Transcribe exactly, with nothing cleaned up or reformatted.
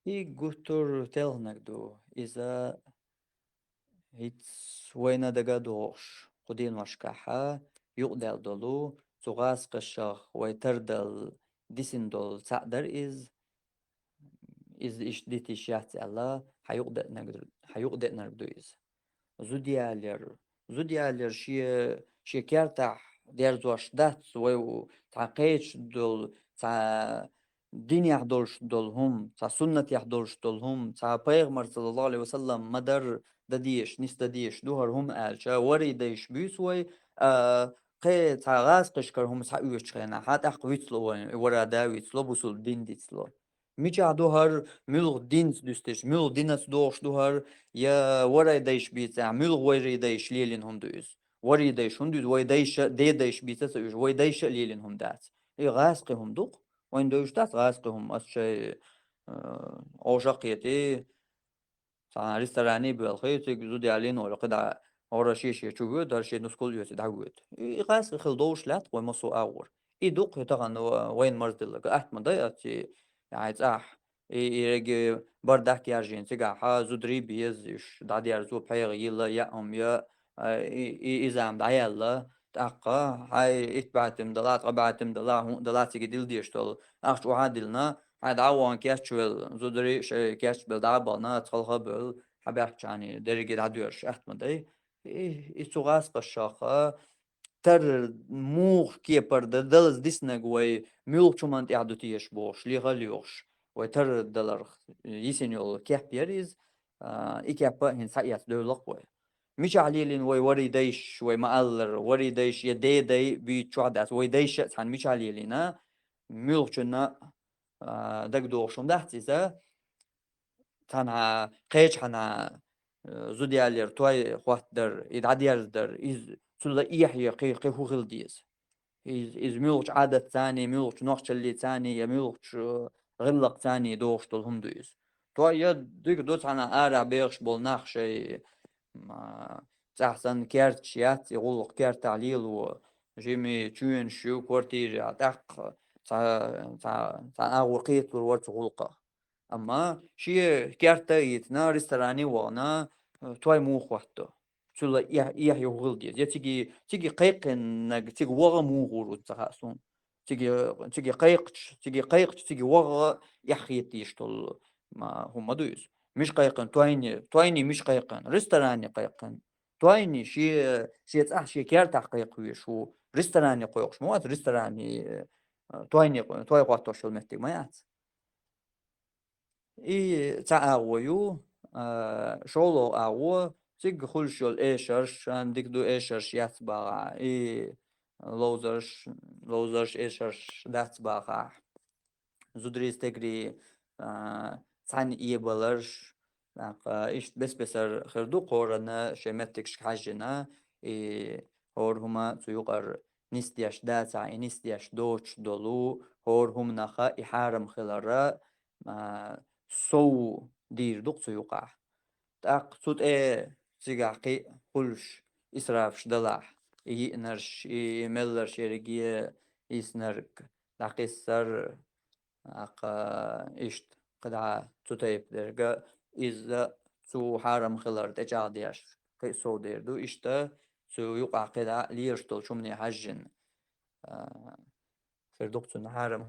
И гуттар телханаг ду. Иза хӀинца вайна дага а догӀуш, кху деношкахьа юкъадаьлла долу, цу гӀазкхашах вай тардал дисина долу цхьаъ дара иза. Иза иштта дитиш яц аьлла, хьан юкъадеанарг, хьан юкъадеанарг ду иза. Зуда ялар. Зуда ялар шен, шен кертахь дерзош дац, вай у-, цхьа кхеча долу, цхьа динехь долуш долу хӀума, цхьа суннатехь долуш долу хӀума, цхьа пайхамар, саллаллаху алейхи ва саллам, ма-дарра дан дезаш, нис дан дезаш ду хӀара хӀума аьлча, варий дайш буьйцу вай, а, кхе цхьа гӀазкхашкара хӀума схьаоьцучу хенахь, хьан тӀаккха вицло вайн, вара да вицло, бусул дин дицло. Мичахь ду хӀара, муьлха динца дуьстича, муьлха динца догӀуш ду хӀара, я варий дайш бийцахь, муьлха варий дайш лелийна хӀума ду иза. Варий дайш хӀунда ду иза, вай дайша, ден дайш бийца ца уьш, вай дайша а лелийна хӀума дац. И гӀазкхи хӀума ду-кх. Вайн девзаш дац гӀазкхи хӀума, ас шай, э, Ӏовша а кхетий, цхьана ресторане а боьлхий, цига зуда ялийна олий, кхидӀа хӀора шен-шен чу воьду, хӀара шен нускал оьций дӀавоьду. И, и гӀазкхи хила довш лаьтта вай массо а агӀор. И ду-кх хӀара тахана ва-, вайна марздилларг. Атта ма дай ацци, яхьа цӀахь. И, и ерриге бардак яржийна цигахьа, зударий беза, уьш дӀадерзо, пхьегӀа йила, яа хӀума я, а, и, и, и зама дӀаяьлла, тӀаккха, хьай, итт бӀаьтам дала, ткъа бӀаьтам дала, хӀун дала цига дила дезаш долу ахча охьа а диллина, хьай дӀа а вахана кечвелла, зударий шайн кечбелла дӀа а бахана, цхьалха а бевлла, хьан баьхкачарна дерриге дӀадоьрзуш атта ма дай. И, и цу гӀазкхашха тара муха кепара дан далаза диснарг вай муьлхачу хӀуманна тӀехь ду теша бохуш, леха а лоьхуш, вай тара даларх йисина йолу кеп яра иза, а, и кеп а хӀинца схьаэцна девлла-кх вай. Мичахь лелийна вай варий дайш, вай ма-аллара, варий дайш я ден дай буьйцу чохь дац, вай дайша а цхьаьна мичахь лелийна, муьлхачунна, а, дагадогӀуш хӀума дац иза, цхьана кхечахьана, э, зуда ялар, той хӀоттадар, и дӀадерзадар, иза цул а эхье кхин, кхин хӀун хила деза. Иза, иза муьлхачу Ӏадатца а, муьлхачу нохчаллица а, я муьлхачу гӀиллакхца а догӀуш долу хӀума ду иза. Той я дика ду цхьана арахь бехаш болу нах шайн, ма, цӀахь санна керташ яц, и гӀуллакх кертахь лело, жимий чоьнаш ю, квартирехь, тӀаккха цхьа, цхьа, цхьана агӀор кхеталур вара цу гӀуллакхах. Амма шен керта а йитина, ресторане а вахана, той муха хӀотто? Цул а эхь-, эхь ю хӀун хила деза? Я цига, цига кхайкхинарг, цига ваха муха гӀур ву ца хаьа суна. Цига, цига кхайкхача, цига кхайкхача, цига ваха эхь хета дезаш долу, ма, хӀума ма ду иза. Мича кхайкхина? Тойне, тойне мича кхайкхина? Ресторане кхайкхина. Тойне шен, шен цӀахь, шен кертахь кхайкха везаш ву. Ресторане кхойкхуш ма вац, ресторане, э, тойне, той хӀоттош йолу меттиг ма яц. И цхьа агӀо ю, а, шолгӀа агӀо, цига хуьлуш йолу эшарш, ан дика ду эшарш яц бахахь, и ловзарш, ловзарш, эшарш дац бахахь. Зударий, стегарий, а, цхьаьна эбаларш, тӀаккха иштта бес-бесар хир ду кхоранна шайн меттигашка хьаьжжина, и хӀора хӀума цу юкъара нисдеш дацахь, и нисдеш доцуш долу хӀора хӀуманаха и хьарам хилара, а, сов дийр ду-кх цу юкъахь. ТӀаккха цу тӀе цигахь кхин а хуьлуш исрафаш далахь, и йиънарш, и мелларш ерриге йиснарг, дӀакхиссар, тӀаккха иштта кхидӀа цу тайпа дерг, иза цу хьарам хилар тӀечӀагӀдеш, кхин а сов дийр ду, иштта цу юкъахь кхидӀа лелаш долчу хӀумане хьаьжжина, а, хир ду-кх цунна хьарам